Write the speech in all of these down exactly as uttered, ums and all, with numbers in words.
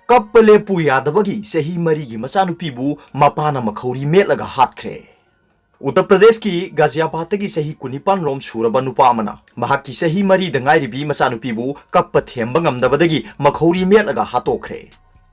ꯀꯞꯄ ꯂꯦꯞꯄꯨ ꯌꯥꯗꯕꯒꯤ ꯆꯍꯤ ꯃꯔꯤꯒꯤ ꯃꯆꯥꯅꯨꯄꯤꯕꯨ ꯃꯄꯥꯅ ꯃꯈꯧꯔꯤ ꯃꯦꯠꯂꯒ ꯍꯥꯠꯈ꯭ꯔꯦ꯫ ꯎꯠꯇꯔ ꯄ꯭ꯔꯗꯦꯁꯀꯤ ꯒꯥꯖꯤꯌꯥꯕꯥꯗꯇꯒꯤ ꯆꯍꯤ ꯀꯨꯟꯅꯤꯄꯥꯟ ꯔꯣꯝ ꯁꯨꯔꯕ ꯅꯨꯄꯥ ꯑꯃꯅ ꯃꯍꯥꯛꯀꯤ ꯆꯍꯤ ꯃꯔꯤꯗ ꯉꯥꯏꯔꯤꯕꯤ ꯃꯆꯥꯅꯨꯄꯤꯕꯨ ꯀꯞꯄ ꯊꯦꯝꯕ ꯉꯝꯗꯕꯗꯒꯤ ꯃꯈꯧꯔꯤ ꯃꯦꯠꯂꯒ ꯍꯥꯠꯇꯣꯛꯈ꯭ꯔꯦ꯫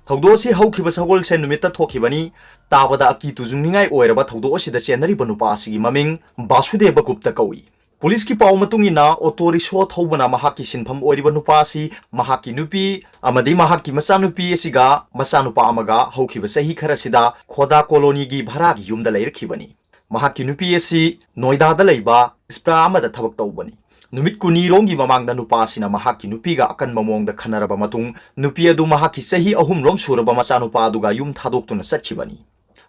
ꯊꯧꯗꯣꯛ ꯑꯁꯤ ꯍꯧꯈꯤꯕ ꯁꯒꯣꯜꯁꯦꯟ ꯅꯨꯃꯤꯠꯇ ꯊꯣꯛꯈꯤꯕꯅꯤ꯫ ꯇꯥꯕꯗ ꯑꯀꯤ ꯇꯨꯖꯨꯡꯅꯤꯡꯉꯥꯏ ꯑꯣꯏꯔꯕ ꯊꯧꯗꯣꯛ ꯑꯁꯤꯗ ꯆꯦꯟꯅꯔꯤꯕ ꯅꯨꯄꯥ ꯑꯁꯤꯒꯤ ꯃꯃꯤꯡ ꯕꯥꯁꯨꯗꯦꯕ ꯒꯨꯞꯇ ꯀꯧꯏ꯫ ꯄꯨꯂꯤꯁꯀꯤ ꯄꯥꯎ ꯃꯇꯨꯡ ꯏꯟꯅ, ꯑꯣꯇꯣ ꯔꯤꯛꯁꯣ ꯊꯧꯕꯅ ꯃꯍꯥꯛꯀꯤ ꯁꯤꯟꯐꯝ ꯑꯣꯏꯔꯤꯕ ꯅꯨꯄꯥ ꯑꯁꯤ ꯃꯍꯥꯛꯀꯤ ꯅꯨꯄꯤ ꯑꯃꯗꯤ ꯃꯍꯥꯛꯀꯤ ꯃꯆꯥꯅꯨꯄꯤ ꯑꯁꯤꯒ ꯃꯆꯥꯅꯨꯄꯥ ꯑꯃꯒ ꯍꯧꯈꯤꯕ ꯆꯍꯤ ꯈꯔꯁꯤꯗ ꯈꯣꯗꯥ ꯀꯣꯂꯣꯅꯤꯒꯤ ꯚꯔꯥꯒꯤ ꯌꯨꯝꯗ ꯂꯩꯔꯛꯈꯤꯕꯅꯤ꯫ ꯃꯍꯥꯛꯀꯤ ꯅꯨꯄꯤ ꯑꯁꯤ ꯅꯣꯏꯗꯥꯗ ꯂꯩꯕ ꯁ꯭ꯄ꯭ꯔꯥ ꯑꯃꯗ ꯊꯕꯛ ꯇꯧꯕꯅꯤ꯫ ꯅꯨꯃꯤꯠ ꯀꯨꯟꯅꯤꯔꯣꯝꯒꯤ ꯃꯃꯥꯡꯗ ꯅꯨꯄꯥ ꯑꯁꯤꯅ ꯃꯍꯥꯛꯀꯤ ꯅꯨꯄꯤꯒ ꯑꯀꯟꯕ ꯃꯑꯣꯡꯗ ꯈꯟꯅꯔꯕ ꯃꯇꯨꯡ, ꯅꯨꯄꯤ ꯑꯗꯨ ꯃꯍꯥꯛꯀꯤ ꯆꯍꯤ ꯑꯍꯨꯝꯔꯣꯝ ꯁꯨꯔꯕ ꯃꯆꯥꯅꯨꯄꯥ ꯑꯗꯨꯒ ꯌꯨꯝ ꯊꯥꯗꯣꯛꯇꯨꯅ ꯆꯠꯈꯤꯕꯅꯤ꯫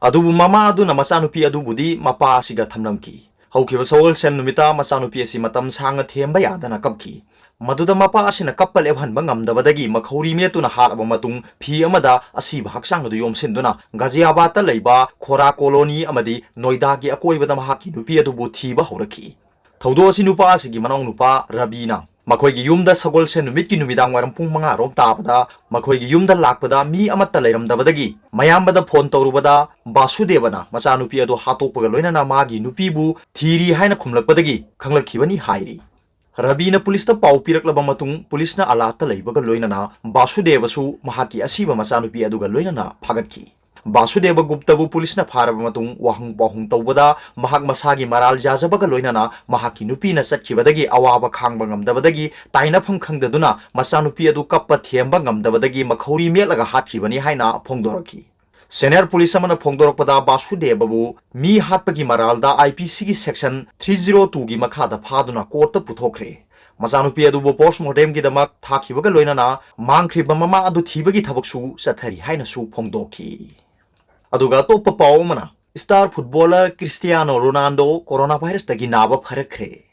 ꯑꯗꯨꯕꯨ ꯃꯃꯥ ꯑꯗꯨꯅ ꯃꯆꯥꯅꯨꯄꯤ ꯑꯗꯨꯕꯨꯗꯤ ꯃꯄꯥ ꯑꯁꯤꯒ ꯊꯝꯂꯝꯈꯤ꯫ ꯍꯧꯈꯤꯕ ꯁꯒꯣꯜꯁꯦꯟ ꯅꯨꯃꯤꯠꯇ ꯃꯆꯥꯅꯨꯄꯤ ꯑꯁꯤ ꯃꯇꯝ ꯁꯥꯡꯅ ꯊꯦꯝꯕ ꯌꯥꯗꯅ ꯀꯞꯈꯤ꯫ ꯃꯗꯨꯗ ꯃꯄꯥ ꯑꯁꯤꯅ ꯀꯞꯄ ꯂꯦꯞꯍꯟꯕ ꯉꯝꯗꯕꯗꯒꯤ ꯃꯈꯧꯔꯤ ꯃꯦꯠꯇꯨꯅ ꯍꯥꯠꯂꯕ ꯃꯇꯨꯡ, ꯐꯤ ꯑꯃꯗ ꯑꯁꯤꯕ ꯍꯛꯆꯥꯡ ꯑꯗꯨ ꯌꯣꯝꯁꯤꯟꯗꯨꯅ ꯒꯥꯖꯤꯌꯥꯕꯥꯗꯇ ꯂꯩꯕ ꯈꯣꯔꯥ ꯀꯣꯂꯣꯅꯤ ꯑꯃꯗꯤ ꯅꯣꯏꯗꯥꯒꯤ ꯑꯀꯣꯏꯕꯗ ꯃꯍꯥꯛꯀꯤ ꯅꯨꯄꯤ ꯑꯗꯨꯕꯨ ꯊꯤꯕ ꯍꯧꯔꯛꯈꯤ꯫ ꯊꯧꯗꯣꯛ ꯑꯁꯤ ꯅꯨꯄꯥ ꯑꯁꯤꯒꯤ ꯃꯅꯥꯎꯅꯨꯄꯥ ꯔꯕꯤꯅ ꯃꯈꯣꯏꯒꯤ ꯌꯨꯝꯗ ꯁꯒꯣꯜꯁꯦꯟ ꯅꯨꯃꯤꯠꯀꯤ ꯅꯨꯃꯤꯗꯥꯡ ꯋꯥꯏꯔꯝ ꯄꯨꯡ ꯃꯉꯥ ꯔꯣꯝ ꯇꯥꯕꯗ ꯃꯈꯣꯏꯒꯤ ꯌꯨꯝꯗ ꯂꯥꯛꯄꯗ ꯃꯤ ꯑꯃꯠꯇ ꯂꯩꯔꯝꯗꯕꯗꯒꯤ ꯃꯌꯥꯝꯕꯗ ꯐꯣꯟ ꯇꯧꯔꯨꯕꯗ ꯕꯥꯁꯨꯗꯦꯕꯅ ꯃꯆꯥꯅꯨꯄꯤ ꯑꯗꯨ ꯍꯥꯠꯇꯣꯛꯄꯒ ꯂꯣꯏꯅꯅ ꯃꯥꯒꯤ ꯅꯨꯄꯤꯕꯨ ꯊꯤꯔꯤ ꯍꯥꯏꯅ ꯈꯨꯝꯂꯛꯄꯗꯒꯤ ꯈꯪꯂꯛꯈꯤꯕꯅꯤ ꯍꯥꯏꯔꯤ꯫ ꯔꯕꯤꯅ ꯄꯨꯂꯤꯁꯇ ꯄꯥꯎ ꯄꯤꯔꯛꯂꯕ ꯃꯇꯨꯡ, ꯄꯨꯂꯤꯁꯅ ꯑꯂꯥꯔꯠꯇ ꯂꯩꯕꯒ ꯂꯣꯏꯅꯅ ꯕꯥꯁꯨꯗꯦꯕꯁꯨ ꯃꯍꯥꯛꯀꯤ ꯑꯁꯤꯕ ꯃꯆꯥꯅꯨꯄꯤ ꯑꯗꯨꯒ ꯂꯣꯏꯅꯅ ꯐꯥꯒꯠꯈꯤ꯫ ꯕꯥꯁꯨꯗꯦꯕ ꯒꯨꯞꯇꯕꯨ ꯄꯨꯂꯤꯁꯅ ꯐꯥꯔꯕ ꯃꯇꯨꯡ, ꯋꯥꯍꯪ ꯄꯥꯎꯍꯪ ꯇꯧꯕꯗ ꯃꯍꯥꯛ ꯃꯁꯥꯒꯤ ꯃꯔꯥꯜ ꯌꯥꯖꯕꯒ ꯂꯣꯏꯅꯅ ꯃꯍꯥꯛꯀꯤ ꯅꯨꯄꯤꯅ ꯆꯠꯈꯤꯕꯗꯒꯤ ꯑꯋꯥꯕ ꯈꯥꯡꯕ ꯉꯝꯗꯕꯗꯒꯤ ꯇꯥꯏꯅꯐꯝ ꯈꯪꯗꯗꯨꯅ ꯃꯆꯥꯅꯨꯄꯤ ꯑꯗꯨ ꯀꯞꯄ ꯊꯦꯝꯕ ꯉꯝꯗꯕꯗꯒꯤ ꯃꯈꯧꯔꯤ ꯃꯦꯠꯂꯒ ꯍꯥꯠꯈꯤꯕꯅꯤ ꯍꯥꯏꯅ ꯐꯣꯡꯗꯣꯔꯛꯈꯤ꯫ ꯁꯦꯅꯤꯌꯔ ꯄꯨꯂꯤꯁ ꯑꯃꯅ ꯐꯣꯡꯗꯣꯔꯛꯄꯗ, ꯕꯥꯁꯨꯗꯦꯕꯕꯨ ꯃꯤ ꯍꯥꯠꯄꯒꯤ ꯃꯔꯥꯜꯗ IPCꯒꯤ section three zero twoꯒꯤ ꯃꯈꯥꯗ ꯐꯥꯗꯨꯅ ꯀꯣꯔꯠꯇ ꯄꯨꯊꯣꯛꯈ꯭ꯔꯦ꯫ ꯃꯆꯥꯅꯨꯄꯤ ꯑꯗꯨꯕꯨ ꯄꯣꯁ꯭ꯠꯃꯣꯔꯇꯦꯝꯒꯤꯗꯃꯛ ꯊꯥꯈꯤꯕꯒ ꯂꯣꯏꯅꯅ ꯃꯥꯡꯈ꯭ꯔꯤꯕ ꯃꯃꯥ ꯑꯗꯨ ꯊꯤꯕꯒꯤ ꯊꯕꯛꯁꯨ ꯆꯠꯊꯔꯤ ꯍꯥꯏꯅꯁꯨ ꯐꯣꯡꯗꯣꯛꯈꯤ꯫ ꯑꯗꯨꯒ ꯑꯇꯣꯞꯄ ꯄꯥꯎ ꯑꯃꯅ, star footballer Cristiano Ronaldo corona ꯚꯥꯏꯔꯁꯇꯒꯤ ꯅꯥꯕ ꯐꯔꯛꯈ꯭ꯔꯦ꯫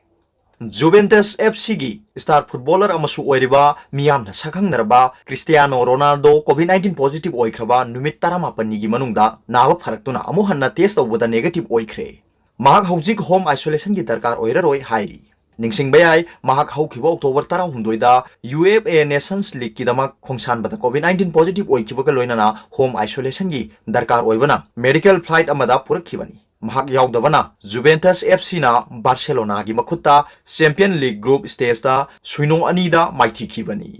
ꯖꯨꯚꯦꯟꯇꯁ FCꯒꯤ ꯁ꯭ꯇꯥꯔ ꯐꯨꯠꯕꯣꯂꯔ ꯑꯃꯁꯨ ꯑꯣꯏꯔꯤꯕ ꯃꯤꯌꯥꯝꯅ ꯁꯛꯈꯪꯅꯔꯕ Cristiano Ronaldo COVID nineteen positive ꯑꯣꯏꯈ꯭ꯔꯕ ꯅꯨꯃꯤꯠ ꯇꯔꯥꯃꯥꯄꯟꯅꯤꯒꯤ ꯃꯅꯨꯡꯗ ꯅꯥꯕ ꯐꯔꯛꯇꯨꯅ ꯑꯃꯨꯛ ꯍꯟꯅ test ꯇꯧꯕꯗ negative ꯑꯣꯏꯈ꯭ꯔꯦ꯫ ꯃꯍꯥꯛ ꯍꯧꯖꯤꯛ home isolationꯒꯤ ꯗꯔꯀꯥꯔ ꯑꯣꯏꯔꯔꯣꯏ ꯍꯥꯏꯔꯤ꯫ ꯅꯤꯡꯁꯤꯡꯕ ꯌꯥꯏ, ꯃꯍꯥꯛ ꯍꯧꯈꯤꯕ October ꯇꯔꯥꯍꯨꯝꯗꯣꯏꯗ UEFA Nations Leagueꯀꯤꯗꯃꯛ ꯈꯣꯡꯁꯥꯟꯕꯗ COVID nineteen positive ꯑꯣꯏꯈꯤꯕꯒ ꯂꯣꯏꯅꯅ home isolationꯒꯤ ꯗꯔꯀꯥꯔ ꯑꯣꯏꯕꯅ medical flight ꯑꯃꯗ ꯄꯨꯔꯛꯈꯤꯕꯅꯤ꯫ ꯃꯍꯥꯛ ꯌꯥꯎꯗꯕꯅ Juventus FCꯅ Barcelonaꯒꯤ ꯃꯈꯨꯠꯇ Champions League group stageꯇ ꯁꯨꯏꯅꯣ ꯑꯅꯤꯗ ꯃꯥꯏꯊꯤꯈꯤꯕꯅꯤ꯫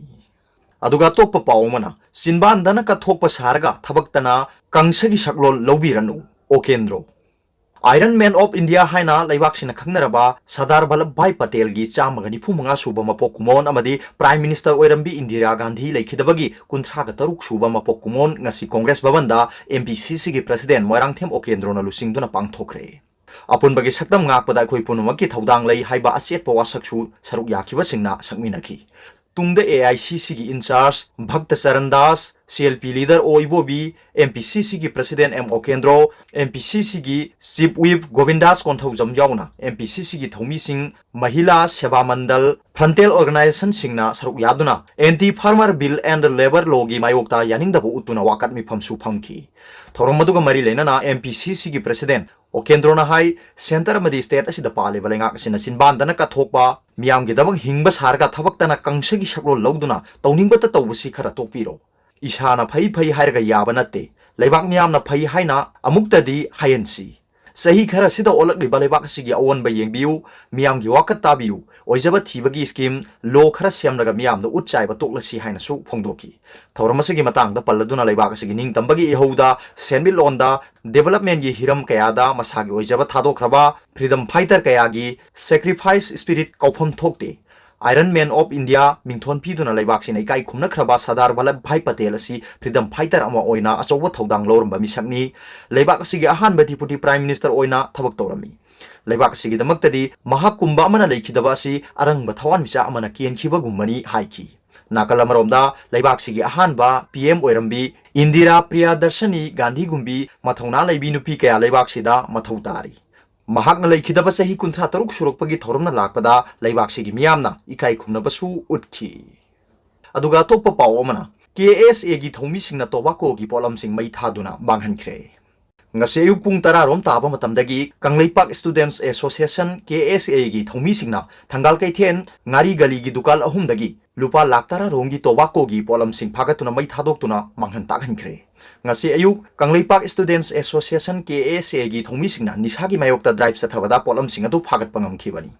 ꯑꯗꯨꯒ ꯑꯇꯣꯞꯄ ꯄꯥꯎ ꯑꯃꯅ, ꯆꯤꯟꯕꯥꯟꯗꯅ ꯀꯠꯊꯣꯛꯄ ꯁꯥꯔꯒ ꯊꯕꯛꯇꯅ ꯀꯪꯁꯒꯤ ꯁꯛꯂꯣꯟ ꯂꯧꯕꯤꯔꯅꯨ, ꯑꯣꯀꯦꯟꯗ꯭ꯔꯣ꯫ Iron Man of India ꯍꯥꯏꯅ ꯂꯩꯕꯥꯛꯁꯤꯅ ꯈꯪꯅꯔꯕ ꯁꯔꯗꯥꯔ ꯚꯜꯂꯚ ꯚꯥꯏ ꯄꯇꯦꯜꯒꯤ ꯆꯥꯝꯃꯒ ꯅꯤꯐꯨ ꯃꯉꯥ ꯁꯨꯕ ꯃꯄꯣꯛ ꯀꯨꯝꯑꯣꯟ ꯑꯃꯗꯤ Prime Minister ꯑꯣꯏꯔꯝꯕꯤ ꯏꯟꯗꯤꯔꯥ ꯒꯥꯟꯙꯤ ꯂꯩꯈꯤꯗꯕꯒꯤ ꯀꯨꯟꯊ꯭ꯔꯥꯒ ꯇꯔꯨꯛ ꯁꯨꯕ ꯃꯄꯣꯛ ꯀꯨꯝꯑꯣꯟ ꯉꯁꯤ Congress ꯚꯕꯟꯗ MPCCꯒꯤ President ꯃꯣꯏꯔꯥꯡꯊꯦꯝ ꯑꯣꯀꯦꯟꯗ꯭ꯔꯣꯅ ꯂꯨꯆꯤꯡꯗꯨꯅ ꯄꯥꯡꯊꯣꯛꯈ꯭ꯔꯦ꯫ ꯑꯄꯨꯟꯕꯒꯤ ꯁꯛꯇꯝ ꯉꯥꯛꯄꯗ ꯑꯩꯈꯣꯏ ꯄꯨꯝꯅꯃꯛꯀꯤ ꯊꯧꯗꯥꯡ ꯂꯩ ꯍꯥꯏꯕ ꯑꯆꯦꯠꯄ ꯋꯥꯁꯛꯁꯨ ꯁꯔꯨꯛ ꯌꯥꯈꯤꯕꯁꯤꯡꯅ ꯁꯛꯃꯤꯟꯅꯈꯤ꯫ ꯇꯨꯡꯗ AICCꯒꯤ in charge ꯚꯛꯇ Charan Das, CLP leader ꯑꯣ ꯏꯕꯣꯕꯤ, MPCCꯒꯤ President M ꯑꯣꯀꯦꯟꯗ꯭ꯔꯣ, MPCCꯒꯤ Chief Whip ꯒꯣꯕꯤꯟꯗꯥꯁ Konthoujam ꯌꯥꯎꯅ MPCCꯒꯤ ꯊꯧꯃꯤꯁꯤꯡ, ꯃꯍꯤꯂꯥ ꯁꯦꯕꯥ ꯃꯟꯗꯜ, frontal organizationꯁꯤꯡꯅ ꯁꯔꯨꯛ ꯌꯥꯗꯨꯅ Anti Farmer Bill and Labour Lawꯒꯤ ꯃꯥꯌꯣꯛꯇ ꯌꯥꯅꯤꯡꯗꯕ ꯎꯠꯇꯨꯅ ꯋꯥꯀꯠ ꯃꯤꯐꯝꯁꯨ ꯐꯝꯈꯤ꯫ ꯊꯧꯔꯝ ꯑꯗꯨꯒ ꯃꯔꯤ ꯂꯩꯅꯅ MPCCꯒꯤ President ꯑꯣꯀꯦꯟꯗ꯭ꯔꯣꯅ ꯍꯥꯏ, Centre ꯑꯃꯗꯤ state ꯑꯁꯤꯗ ꯄꯥꯜꯂꯤꯕ ꯂꯩꯉꯥꯛ ꯑꯁꯤꯅ ꯆꯤꯟꯕꯥꯟꯗꯅ ꯀꯠꯊꯣꯛꯄ, ꯃꯤꯌꯥꯝꯒꯤꯗꯃꯛ ꯍꯤꯡꯕ ꯁꯥꯔꯒ ꯊꯕꯛꯇꯅ ꯀꯪꯁꯒꯤ ꯁꯛꯂꯣꯟ ꯂꯧꯗꯨꯅ ꯇꯧꯅꯤꯡꯕꯇ ꯇꯧꯕꯁꯤ ꯈꯔ ꯇꯣꯛꯄꯤꯔꯣ꯫ ꯏꯁꯥꯅ ꯐꯩ ꯐꯩ ꯍꯥꯏꯔꯒ ꯌꯥꯕ ꯅꯠꯇꯦ꯫ ꯂꯩꯕꯥꯛ ꯃꯤꯌꯥꯝꯅ ꯐꯩ ꯍꯥꯏꯅ ꯑꯃꯨꯛꯇꯗꯤ ꯍꯥꯏꯍꯟꯁꯤ꯫ ꯆꯍꯤ ꯈꯔ ꯑꯁꯤꯗ ꯑꯣꯜꯂꯛꯂꯤꯕ ꯂꯩꯕꯥꯛ ꯑꯁꯤꯒꯤ ꯑꯑꯣꯟꯕ ꯌꯦꯡꯕꯤꯌꯨ, ꯃꯤꯌꯥꯝꯒꯤ ꯋꯥꯀꯠ ꯇꯥꯕꯤꯌꯨ, ꯑꯣꯏꯖꯕ ꯊꯤꯕꯒꯤ scheme, law ꯈꯔ ꯁꯦꯝꯂꯒ ꯃꯤꯌꯥꯝꯗ ꯎꯠ ꯆꯥꯏꯕ ꯇꯣꯛꯂꯁꯤ ꯍꯥꯏꯅꯁꯨ ꯐꯣꯡꯗꯣꯛꯈꯤ꯫ ꯊꯧꯔꯝ ꯑꯁꯤꯒꯤ ꯃꯇꯥꯡꯗ ꯄꯜꯂꯗꯨꯅ ꯂꯩꯕꯥꯛ ꯑꯁꯤꯒꯤ ꯅꯤꯡꯇꯝꯕꯒꯤ ꯏꯍꯧꯗ, ꯁꯦꯟꯃꯤꯠꯂꯣꯟꯗ, developmentꯒꯤ ꯍꯤꯔꯝ ꯀꯌꯥꯗ ꯃꯁꯥꯒꯤ ꯑꯣꯏꯖꯕ ꯊꯥꯗꯣꯛꯈ꯭ꯔꯕ freedom fighter ꯀꯌꯥꯒꯤ sacrifice spirit ꯀꯥꯎꯐꯝ ꯊꯣꯛꯇꯦ꯫ Iron Man of India ꯃꯤꯡꯊꯣꯟ ꯄꯤꯗꯨꯅ ꯂꯩꯕꯥꯛꯁꯤꯅ ꯏꯀꯥꯏ ꯈꯨꯝꯅꯈ꯭ꯔꯕ ꯁꯔꯗꯥꯔ ꯚꯜꯂꯚ ꯚꯥꯏ ꯄꯇꯦꯜ ꯑꯁꯤ freedom fighter ꯑꯃ ꯑꯣꯏꯅ ꯑꯆꯧꯕ ꯊꯧꯗꯥꯡ ꯂꯧꯔꯝꯕ ꯃꯤꯁꯛꯅꯤ꯫ ꯂꯩꯕꯥꯛ ꯑꯁꯤꯒꯤ ꯑꯍꯥꯟꯕ Deputy Prime Minister ꯑꯣꯏꯅ ꯊꯕꯛ ꯇꯧꯔꯝꯃꯤ꯫ ꯂꯩꯕꯥꯛ ꯑꯁꯤꯒꯤꯗꯃꯛꯇꯗꯤ ꯃꯍꯥꯛꯀꯨꯝꯕ ꯑꯃꯅ ꯂꯩꯈꯤꯗꯕ ꯑꯁꯤ ꯑꯔꯪꯕ ꯊꯋꯥꯟꯃꯤꯆꯥꯛ ꯑꯃꯅ ꯀꯦꯟꯈꯤꯕꯒꯨꯝꯕꯅꯤ ꯍꯥꯏꯈꯤ꯫ ꯅꯥꯀꯜ ꯑꯃꯔꯣꯝꯗ ꯂꯩꯕꯥꯛꯁꯤꯒꯤ ꯑꯍꯥꯟꯕ PM ꯑꯣꯏꯔꯝꯕꯤ ꯏꯟꯗꯤꯔꯥ ꯄ꯭ꯔꯤꯌꯥꯗꯔꯁꯅꯤ ꯒꯥꯟꯙꯤꯒꯨꯝꯕꯤ ꯃꯊꯧꯅꯥ ꯂꯩꯕꯤ ꯅꯨꯄꯤ ꯀꯌꯥ ꯂꯩꯕꯥꯛꯁꯤꯗ ꯃꯊꯧ ꯇꯥꯔꯤ꯫ ꯃꯍꯥꯛꯅ ꯂꯩꯈꯤꯗꯕ ꯆꯍꯤ ꯀꯨꯟꯊ꯭ꯔꯥ ꯇꯔꯨꯛ ꯁꯨꯔꯛꯄꯒꯤ ꯊꯧꯔꯝꯅ ꯂꯥꯛꯄꯗ ꯂꯩꯕꯥꯛꯁꯤꯒꯤ ꯃꯤꯌꯥꯝꯅ ꯏꯀꯥꯏ ꯈꯨꯝꯅꯕꯁꯨ ꯎꯠꯈꯤ꯫ ꯑꯗꯨꯒ ꯑꯇꯣꯞꯄ ꯄꯥꯎ ꯑꯃꯅ, KSAꯒꯤ ꯊꯧꯃꯤꯁꯤꯡꯅ tobaccoꯒꯤ ꯄꯣꯠꯂꯝꯁꯤꯡ ꯃꯩ ꯊꯥꯗꯨꯅ ꯃꯥꯡꯍꯟꯈ꯭ꯔꯦ꯫ ꯉꯁꯤ ꯑꯌꯨꯛ ꯄꯨꯡ ꯇꯔꯥ ꯔꯣꯝ ꯇꯥꯕ ꯃꯇꯝꯗꯒꯤ Kangleipak Students Association, K S A ꯒꯤ ꯊꯧꯃꯤꯁꯤꯡꯅ ꯊꯪꯒꯥꯜ ꯀꯩꯊꯦꯜ ꯉꯥꯔꯤ ꯒꯂꯤꯒꯤ ꯗꯨꯀꯥꯟ ꯑꯍꯨꯝꯗꯒꯤ ꯂꯨꯄꯥ ꯂꯥꯈ ꯇꯔꯥ ꯔꯣꯝꯒꯤ ꯇꯣꯕꯥꯀꯣꯒꯤ ꯄꯣꯠꯂꯝꯁꯤꯡ ꯐꯥꯒꯠꯇꯨꯅ ꯃꯩ ꯊꯥꯗꯣꯛꯇꯨꯅ ꯃꯥꯡꯍꯟ ꯇꯥꯛꯍꯟꯈ꯭ꯔꯦ꯫ ꯉꯁꯤ ꯑꯌꯨꯛ Kangleipak Students Association, K S A ꯒꯤ ꯊꯧꯃꯤꯁꯤꯡꯅ ꯅꯤꯁꯥꯒꯤ ꯃꯥꯌꯣꯛꯇ drive ꯆꯠꯊꯕꯗ ꯄꯣꯠꯂꯝꯁꯤꯡ ꯑꯗꯨ ꯐꯥꯒꯠꯄ ꯉꯝꯈꯤꯕꯅꯤ꯫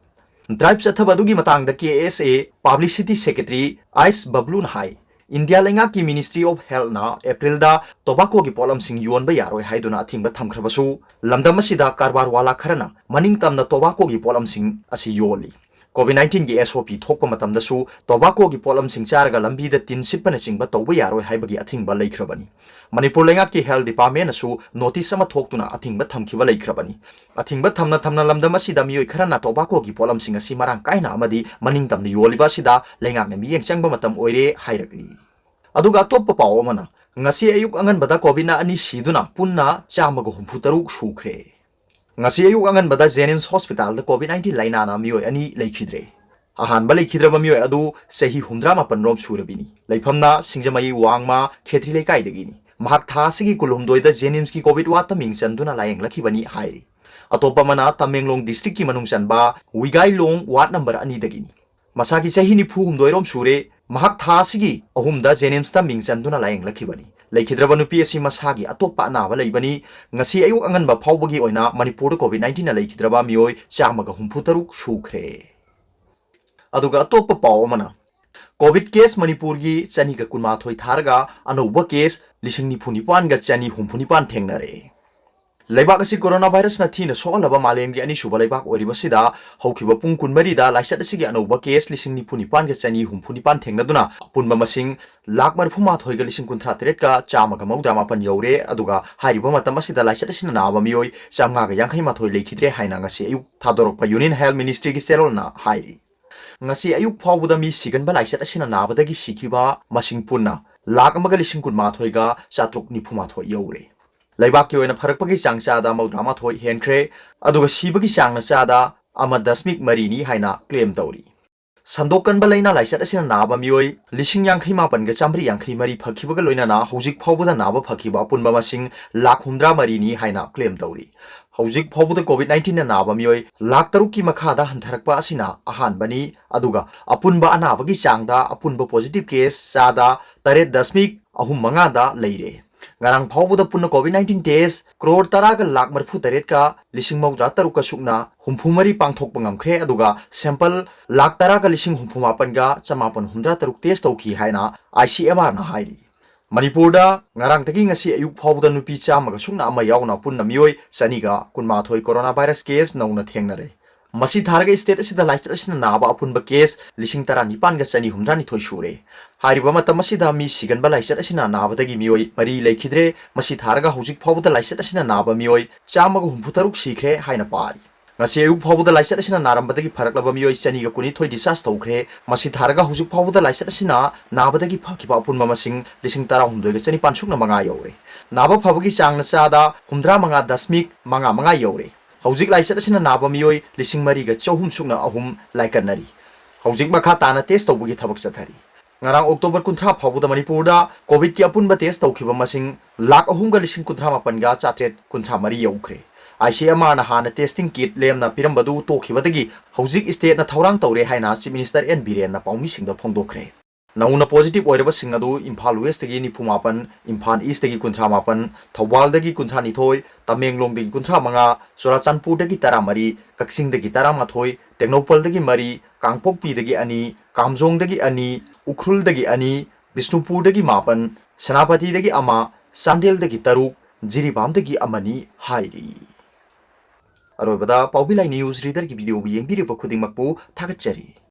Drive ꯆꯠꯊꯕ ꯑꯗꯨꯒꯤ ꯃꯇꯥꯡꯗ K S A Publicity Secretary ꯑꯥꯏꯁ ꯕꯕ꯭ꯂꯨꯅ ꯍꯥꯏ, ꯏꯟꯗꯤꯌꯥ ꯂꯩꯉꯥꯛꯀꯤ Ministry of Health ꯅ ꯑꯦꯄ꯭ꯔꯤꯜꯗ ꯇꯣꯕꯥꯀꯣꯒꯤ ꯄꯣꯠꯂꯝꯁꯤꯡ ꯌꯣꯟꯕ ꯌꯥꯔꯣꯏ ꯍꯥꯏꯗꯨꯅ ꯑꯊꯤꯡꯕ ꯊꯝꯈ꯭ꯔꯕꯁꯨ, ꯂꯝꯗꯝ ꯑꯁꯤꯗ ꯀꯔꯕꯥꯔ ꯋꯥꯂꯥ ꯈꯔꯅ ꯃꯅꯤꯡ ꯇꯝꯅ ꯇꯣꯕꯥꯀꯣꯒꯤ ꯄꯣꯠꯂꯝꯁꯤꯡ ꯑꯁꯤ ꯌꯣꯜꯂꯤ꯫ COVID nineteen ꯒꯤ S O P ꯊꯣꯛꯄ ꯃꯇꯝꯗꯁꯨ ꯇꯣꯕꯥꯀꯣꯒꯤ ꯄꯣꯠꯂꯝꯁꯤꯡ ꯆꯥꯔꯒ ꯂꯝꯕꯤꯗ ꯇꯤꯟ ꯁꯤꯠꯄꯅꯆꯤꯡꯕ ꯇꯧꯕ ꯌꯥꯔꯣꯏ ꯍꯥꯏꯕꯒꯤ ꯑꯊꯤꯡꯕ ꯂꯩꯈ꯭ꯔꯕꯅꯤ꯫ ꯃꯅꯤꯄꯨꯔ ꯂꯩꯉꯥꯛꯀꯤ Health Department ꯅꯁꯨ notice ꯑꯃ ꯊꯣꯛꯇꯨꯅ ꯑꯊꯤꯡꯕ ꯊꯝꯈꯤꯕ ꯂꯩꯈ꯭ꯔꯕꯅꯤ꯫ ꯑꯊꯤꯡꯕ ꯊꯝꯅ ꯊꯝꯅ ꯂꯝꯗꯝ ꯑꯁꯤꯗ ꯃꯤꯑꯣꯏ ꯈꯔꯅ ꯇꯣꯕꯥꯀꯣꯒꯤ ꯄꯣꯠꯂꯝꯁꯤꯡ ꯑꯁꯤ ꯃꯔꯥꯡ ꯀꯥꯏꯅ ꯑꯃꯗꯤ ꯃꯅꯤꯡ ꯇꯝꯅ ꯌꯣꯜꯂꯤꯕ ꯑꯁꯤꯗ ꯂꯩꯉꯥꯛꯅ ꯃꯤꯠꯌꯦꯡ ꯆꯪꯕ ꯃꯇꯝ ꯑꯣꯏꯔꯦ ꯍꯥꯏꯔꯛꯂꯤ꯫ ꯑꯗꯨꯒ ꯑꯇꯣꯞꯄ ꯄꯥꯎ ꯑꯃꯅ, ꯉꯁꯤ ꯑꯌꯨꯛ ꯑꯉꯟꯕꯗ COVID ꯅ ꯑꯅꯤ ꯁꯤꯗꯨꯅ ꯄꯨꯟꯅ ꯆꯥꯝꯃꯒ ꯍꯨꯝꯐꯨ ꯇꯔꯨꯛ ꯁꯨꯈ꯭ꯔꯦ꯫ ꯉꯁꯤ ꯑꯌꯨꯛ ꯑꯉꯟꯕꯗ JNIMS Hospital ꯗ COVID nineteen ꯂꯥꯏꯅꯥꯅ ꯃꯤꯑꯣꯏ ꯑꯅꯤ ꯂꯩꯈꯤꯗ꯭ꯔꯦ꯫ ꯑꯍꯥꯟꯕ ꯂꯩꯈꯤꯗ꯭ꯔꯕ ꯃꯤꯑꯣꯏ ꯑꯗꯨ ꯆꯍꯤ ꯍꯨꯝꯗ꯭ꯔꯥ ꯃꯥꯄꯟ ꯔꯣꯝ ꯁꯨꯔꯕꯤꯅꯤ꯫ ꯂꯩꯐꯝꯅ ꯁꯤꯡꯖꯃꯩ ꯋꯥꯡꯃ ꯈꯦꯇ꯭ꯔꯤ ꯂꯩꯀꯥꯏꯗꯒꯤꯅꯤ꯫ ꯃꯍꯥꯛ ꯊꯥ ꯑꯁꯤꯒꯤ ꯀꯨꯟꯍꯨꯝꯗꯣꯏꯗ JNIMS ꯀꯤ COVID ward ꯇ ꯃꯤꯡ ꯆꯟꯗꯨꯅ ꯂꯥꯌꯦꯡꯂꯛꯈꯤꯕꯅꯤ ꯍꯥꯏꯔꯤ꯫ ꯑꯇꯣꯞꯄ ꯑꯃꯅ ꯇꯃꯦꯡꯂꯣꯡ district ꯀꯤ ꯃꯅꯨꯡ ꯆꯟꯕ ꯋꯤꯒꯥꯏꯂꯣꯡ ward number ꯑꯅꯤꯗꯒꯤꯅꯤ꯫ ꯃꯁꯥꯒꯤ ꯆꯍꯤ ꯅꯤꯐꯨ ꯍꯨꯝꯗꯣꯏ ꯔꯣꯝ ꯁꯨꯔꯦ꯫ ꯃꯍꯥꯛ ꯊꯥ ꯑꯁꯤꯒꯤ ꯑꯍꯨꯝꯗ JNIMS ꯇ ꯃꯤꯡ ꯆꯟꯗꯨꯅ ꯂꯥꯌꯦꯡꯂꯛꯈꯤꯕꯅꯤ꯫ ꯂꯩꯈꯤꯗ꯭ꯔꯕ ꯅꯨꯄꯤ ꯑꯁꯤ ꯃꯁꯥꯒꯤ ꯑꯇꯣꯞꯄ ꯑꯅꯥꯕ ꯂꯩꯕꯅꯤ꯫ ꯉꯁꯤ ꯑꯌꯨꯛ ꯑꯉꯟꯕ ꯐꯥꯎꯕꯒꯤ ꯑꯣꯏꯅ ꯃꯅꯤꯄꯨꯔꯗ COVID nineteen ꯅ ꯂꯩꯈꯤꯗ꯭ꯔꯕ ꯃꯤꯑꯣꯏ ꯆꯥꯝꯃꯒ ꯍꯨꯝꯐꯨ ꯇꯔꯨꯛ ꯁꯨꯈ꯭ꯔꯦ꯫ ꯑꯗꯨꯒ ꯑꯇꯣꯞꯄ ꯄꯥꯎ ꯑꯃꯅ, COVID case ꯃꯅꯤꯄꯨꯔꯒꯤ ꯆꯅꯤꯒ ꯀꯨꯟꯃꯥꯊꯣꯏ ꯊꯥꯔꯒ ꯑꯅꯧꯕ case ꯂꯤꯁꯤꯡ ꯅꯤꯐꯨ ꯅꯤꯄꯥꯟꯒ ꯆꯅꯤ ꯍꯨꯝꯐꯨ ꯅꯤꯄꯥꯟ ꯊꯦꯡꯅꯔꯦ꯫ ꯂꯩꯕꯥꯛ ꯑꯁꯤ coronavirus ꯅ ꯊꯤꯅ ꯁꯣꯛꯍꯜꯂꯕ ꯃꯥꯂꯦꯝꯒꯤ ꯑꯅꯤꯁꯨꯕ ꯂꯩꯕꯥꯛ ꯑꯣꯏꯔꯤꯕꯁꯤꯗ ꯍꯧꯈꯤꯕ ꯄꯨꯡ ꯀꯨꯟꯃꯔꯤꯗ ꯂꯥꯏꯆꯠ ꯑꯁꯤꯒꯤ ꯑꯅꯧꯕ case ꯂꯤꯁꯤꯡ ꯅꯤꯐꯨ ꯅꯤꯄꯥꯟꯒ ꯆꯅꯤ ꯍꯨꯝꯐꯨ ꯅꯤꯄꯥꯟ ꯊꯦꯡꯅꯗꯨꯅ ꯑꯄꯨꯟꯕ ꯃꯁꯤꯡ ꯂꯥꯈ ꯃꯔꯤꯐꯨ ꯃꯥꯊꯣꯏꯒ ꯂꯤꯁꯤꯡ ꯀꯨꯟꯊ꯭ꯔꯥ ꯇꯔꯦꯠꯀ ꯆꯥꯝꯃꯒ ꯃꯧꯗ꯭ꯔꯥ ꯃꯥꯄꯟ ꯌꯧꯔꯦ꯫ ꯑꯗꯨꯒ ꯍꯥꯏꯔꯤꯕ ꯃꯇꯝ ꯑꯁꯤꯗ ꯂꯥꯏꯆꯠ ꯑꯁꯤꯅ ꯅꯥꯕ ꯃꯤꯑꯣꯏ ꯆꯥꯝꯃꯉꯥꯒ ꯌꯥꯡꯈꯩ ꯃꯥꯊꯣꯏ ꯂꯩꯈꯤꯗ꯭ꯔꯦ ꯍꯥꯏꯅ ꯉꯁꯤ ꯑꯌꯨꯛ ꯊꯥꯗꯣꯔꯛꯄ Union Health Ministry ꯒꯤ ꯆꯦꯔꯣꯜꯅ ꯍꯥꯏꯔꯤ꯫ ꯉꯁꯤ ꯑꯌꯨꯛ ꯐꯥꯎꯕꯗ ꯃꯤ ꯁꯤꯒꯟꯕ ꯂꯥꯏꯆꯠ ꯑꯁꯤꯅ ꯅꯥꯕꯗꯒꯤ ꯁꯤꯈꯤꯕ ꯃꯁꯤꯡ ꯄꯨꯟꯅ ꯂꯥꯈ ꯑꯃꯒ ꯂꯤꯁꯤꯡ ꯀꯨꯟꯃꯥꯊꯣꯏꯒ ꯆꯥꯇ꯭ꯔꯨꯛ ꯅꯤꯐꯨ ꯃꯥꯊꯣꯏ ꯌꯧꯔꯦ꯫ ꯂꯩꯕꯥꯛꯀꯤ ꯑꯣꯏꯅ ꯐꯔꯛꯄꯒꯤ ꯆꯥꯡ ꯆꯥꯗ ꯃꯧꯗ꯭ꯔꯥ ꯃꯥꯊꯣꯏ ꯍꯦꯟꯈ꯭ꯔꯦ, ꯑꯗꯨꯒ ꯁꯤꯕꯒꯤ ꯆꯥꯡꯅ ꯆꯥꯗ ꯑꯃ ꯗꯁꯃꯤꯛ ꯃꯔꯤꯅꯤ ꯍꯥꯏꯅ claim ꯇꯧꯔꯤ꯫ ꯁꯟꯗꯣꯛ ꯀꯟꯕ ꯂꯥꯏꯅꯥ ꯂꯥꯏꯆꯠ ꯑꯁꯤꯅ ꯅꯥꯕ ꯃꯤꯑꯣꯏ ꯂꯤꯁꯤꯡ ꯌꯥꯡꯈꯩ ꯃꯥꯄꯟꯒ ꯆꯥꯃꯔꯤ ꯌꯥꯡꯈꯩ ꯃꯔꯤ ꯐꯈꯤꯕꯒ ꯂꯣꯏꯅꯅ ꯍꯧꯖꯤꯛ ꯐꯥꯎꯕꯗ ꯅꯥꯕ ꯐꯈꯤꯕ ꯑꯄꯨꯟꯕ ꯃꯁꯤꯡ ꯂꯥꯈ ꯍꯨꯝꯗ꯭ꯔꯥ ꯃꯔꯤꯅꯤ ꯍꯥꯏꯅ ꯀ꯭ꯂꯦꯝ ꯇꯧꯔꯤ꯫ ꯍꯧꯖꯤꯛ ꯐꯥꯎꯕꯗ COVID nineteenꯅ ꯅꯥꯕ ꯃꯤꯑꯣꯏ ꯂꯥꯈ ꯇꯔꯨꯛꯀꯤ ꯃꯈꯥꯗ ꯍꯟꯊꯔꯛꯄ ꯑꯁꯤꯅ ꯑꯍꯥꯟꯕꯅꯤ, ꯑꯗꯨꯒ ꯑꯄꯨꯟꯕ ꯑꯅꯥꯕꯒꯤ ꯆꯥꯡꯗ ꯑꯄꯨꯟꯕ positive case ꯆꯥꯗ ꯇꯔꯦꯠ ꯗꯁꯃꯤꯛ ꯑꯍꯨꯝ ꯃꯉꯥꯗ ꯂꯩꯔꯦ꯫ ꯉꯔꯥꯡ ꯐꯥꯎꯕꯗ ꯄꯨꯟꯅ COVID nineteen test ꯀ꯭ꯔꯣꯔ ꯇꯔꯥꯒ ꯂꯥꯈ ꯃꯔꯤꯐꯨ ꯇꯔꯦꯠꯀ ꯂꯤꯁꯤꯡ ꯃꯧꯗ꯭ꯔꯥ ꯇꯔꯨꯛꯀ ꯁꯨꯞꯅ ꯍꯨꯝꯐꯨ ꯃꯔꯤ ꯄꯥꯡꯊꯣꯛꯄ ꯉꯝꯈ꯭ꯔꯦ, ꯑꯗꯨꯒ sample ꯂꯥꯈ ꯇꯔꯥꯒ ꯂꯤꯁꯤꯡ ꯍꯨꯝꯐꯨ ꯃꯥꯄꯟꯒ ꯆꯃꯥꯄꯟ ꯍꯨꯝꯗ꯭ꯔꯥ ꯇꯔꯨꯛ test ꯇꯧꯈꯤ ꯍꯥꯏꯅ ICMRꯅ ꯍꯥꯏꯔꯤ꯫ ꯃꯅꯤꯄꯨꯔꯗ ꯉꯔꯥꯡꯗꯒꯤ ꯉꯁꯤ ꯑꯌꯨꯛ ꯐꯥꯎꯕꯗ ꯅꯨꯄꯤ ꯆꯥꯝꯃꯒ ꯁꯨꯞꯅ ꯑꯃ ꯌꯥꯎꯅ ꯄꯨꯟꯅ ꯃꯤꯑꯣꯏ ꯆꯅꯤꯒ ꯀꯨꯟꯃꯥꯊꯣꯏ corona virus case ꯅꯧꯅ ꯊꯦꯡꯅꯔꯦ꯫ ꯃꯁꯤ ꯊꯥꯔꯒ state ꯑꯁꯤꯗ ꯂꯥꯏꯆꯠ ꯑꯁꯤꯅ ꯅꯥꯕ ꯑꯄꯨꯟꯕ case ꯂꯤꯁꯤꯡ ꯇꯔꯥꯅꯤꯄꯥꯟꯒ ꯆꯅꯤ ꯍꯨꯝꯗ꯭ꯔꯥꯅꯤꯊꯣꯏ ꯁꯨꯔꯦ꯫ ꯍꯥꯏꯔꯤꯕ ꯃꯇꯝ ꯑꯁꯤꯗ ꯃꯤ ꯁꯤꯒꯟꯕ ꯂꯥꯏꯆꯠ ꯑꯁꯤꯅ ꯅꯥꯕꯗꯒꯤ ꯃꯤꯑꯣꯏ ꯃꯔꯤ ꯂꯩꯈꯤꯗ꯭ꯔꯦ꯫ ꯃꯁꯤ ꯊꯥꯔꯒ ꯍꯧꯖꯤꯛ ꯐꯥꯎꯕꯗ ꯂꯥꯏꯆꯠ ꯑꯁꯤꯅ ꯅꯥꯕ ꯃꯤꯑꯣꯏ ꯆꯥꯝꯃꯒ ꯍꯨꯝꯐꯨ ꯇꯔꯨꯛ ꯁꯤꯈ꯭ꯔꯦ ꯍꯥꯏꯅ ꯄꯥꯔꯤ꯫ ꯉꯁꯤ ꯑꯌꯨꯛ ꯐꯥꯎꯕꯗ ꯂꯥꯏꯆꯠ ꯑꯁꯤꯅ ꯅꯥꯔꯝꯕꯗꯒꯤ ꯐꯔꯛꯂꯕ ꯃꯤꯑꯣꯏ ꯆꯅꯤꯒ ꯀꯨꯟꯅꯤꯊꯣꯏ discharge ꯇꯧꯈ꯭ꯔꯦ꯫ ꯃꯁꯤ ꯊꯥꯔꯒ ꯍꯧꯖꯤꯛ ꯐꯥꯎꯕꯗ ꯂꯥꯏꯆꯠ ꯑꯁꯤꯅ ꯅꯥꯕꯗꯒꯤ ꯐꯈꯤꯕ ꯑꯄꯨꯟꯕ ꯃꯁꯤꯡ ꯂꯤꯁꯤꯡ ꯇꯔꯥꯍꯨꯝꯗꯣꯏꯒ ꯆꯅꯤꯄꯥꯟ ꯁꯨꯞꯅ ꯃꯉꯥ ꯌꯧꯔꯦ꯫ ꯅꯥꯕ ꯐꯕꯒꯤ ꯆꯥꯡꯅ ꯆꯥꯗ ꯍꯨꯝꯗ꯭ꯔꯥ ꯃꯉꯥ ꯗꯁꯃꯤꯛ ꯃꯉꯥ ꯃꯉꯥ ꯌꯧꯔꯦ꯫ ꯍꯧꯖꯤꯛ ꯂꯥꯏꯆꯠ ꯑꯁꯤꯅ ꯅꯥꯕ ꯃꯤꯑꯣꯏ ꯂꯤꯁꯤꯡ ꯃꯔꯤꯒ ꯆꯍꯨꯝ ꯁꯨꯞꯅ ꯑꯍꯨꯝ ꯂꯥꯏꯀꯠꯅꯔꯤ꯫ ꯍꯧꯖꯤꯛ ꯃꯈꯥ ꯇꯥꯅ test ꯇꯧꯕꯒꯤ ꯊꯕꯛ ꯆꯠꯊꯔꯤ꯫ ꯉꯔꯥꯡ October ꯀꯨꯟꯊ꯭ꯔꯥ ꯐꯥꯎꯕꯗ ꯃꯅꯤꯄꯨꯔꯗ COVIDꯀꯤ ꯑꯄꯨꯟꯕ test ꯇꯧꯈꯤꯕ ꯃꯁꯤꯡ ꯂꯥꯈ ꯑꯍꯨꯝꯒ ꯂꯤꯁꯤꯡ ꯀꯨꯟꯊ꯭ꯔꯥ ꯃꯥꯄꯟꯒ ꯆꯥꯇ꯭ꯔꯦꯠ ꯀꯨꯟꯊ꯭ꯔꯥ ꯃꯔꯤ ꯌꯧꯈ꯭ꯔꯦ꯫ ICMRꯅ ꯍꯥꯟꯅ testing kit ꯂꯦꯝꯅ ꯄꯤꯔꯝꯕꯗꯨ ꯇꯣꯛꯈꯤꯕꯗꯒꯤ ꯍꯧꯖꯤꯛ stateꯅ ꯊꯧꯔꯥꯡ ꯇꯧꯔꯦ ꯍꯥꯏꯅ Chief Minister N ꯕꯤꯔꯦꯟꯅ ꯄꯥꯎꯃꯤꯁꯤꯡꯗ ꯐꯣꯡꯗꯣꯛꯈ꯭ꯔꯦ꯫ ꯅꯧꯅ positive ꯑꯣꯏꯔꯕꯁꯤꯡ ꯑꯗꯨ ꯏꯝꯐꯥꯜ Westꯇꯒꯤ ꯅꯤꯐꯨ ꯃꯥꯄꯟ, ꯏꯝꯐꯥꯜ Eastꯇꯒꯤ ꯀꯨꯟꯊ꯭ꯔꯥ ꯃꯥꯄꯟ, ꯊꯧꯕꯥꯜꯗꯒꯤ ꯀꯨꯟꯊ꯭ꯔꯥ ꯅꯤꯊꯣꯏ, ꯇꯃꯦꯡꯂꯣꯡꯗꯒꯤ ꯀꯨꯟꯊ꯭ꯔꯥ ꯃꯉꯥ, ꯆꯨꯔꯥꯆꯥꯟꯄꯨꯔꯗꯒꯤ ꯇꯔꯥ ꯃꯔꯤ, ꯀꯛꯆꯤꯡꯗꯒꯤ ꯇꯔꯥ ꯃꯥꯊꯣꯏ, ꯇꯦꯡꯅꯧꯄꯜꯗꯒꯤ ꯃꯔꯤ, ꯀꯥꯡꯄꯣꯛꯄꯤꯗꯒꯤ ꯑꯅꯤ, ꯀꯥꯝꯖꯣꯡꯗꯒꯤ ꯑꯅꯤ, ꯎꯈ꯭ꯔꯨꯜꯗꯒꯤ ꯑꯅꯤ, ꯕꯤꯁꯅꯨꯄꯨꯔꯗꯒꯤ ꯃꯥꯄꯟ, ꯁꯦꯅꯥꯄꯇꯤꯗꯒꯤ ꯑꯃ, ꯆꯥꯟꯗꯦꯜꯗꯒꯤ ꯇꯔꯨꯛ, ꯖꯤꯔꯤꯕꯥꯝꯗꯒꯤ ꯑꯃꯅꯤ ꯍꯥꯏꯔꯤ꯫ ꯑꯔꯣꯏꯕꯗ ꯄꯥꯎꯕꯤ ꯂꯥꯏ news readerꯒꯤ videoꯕꯨ ꯌꯦꯡꯕꯤꯔꯤꯕ ꯈꯨꯗꯤꯡꯃꯛꯄꯨ ꯊꯥꯒꯠꯆꯔꯤ꯫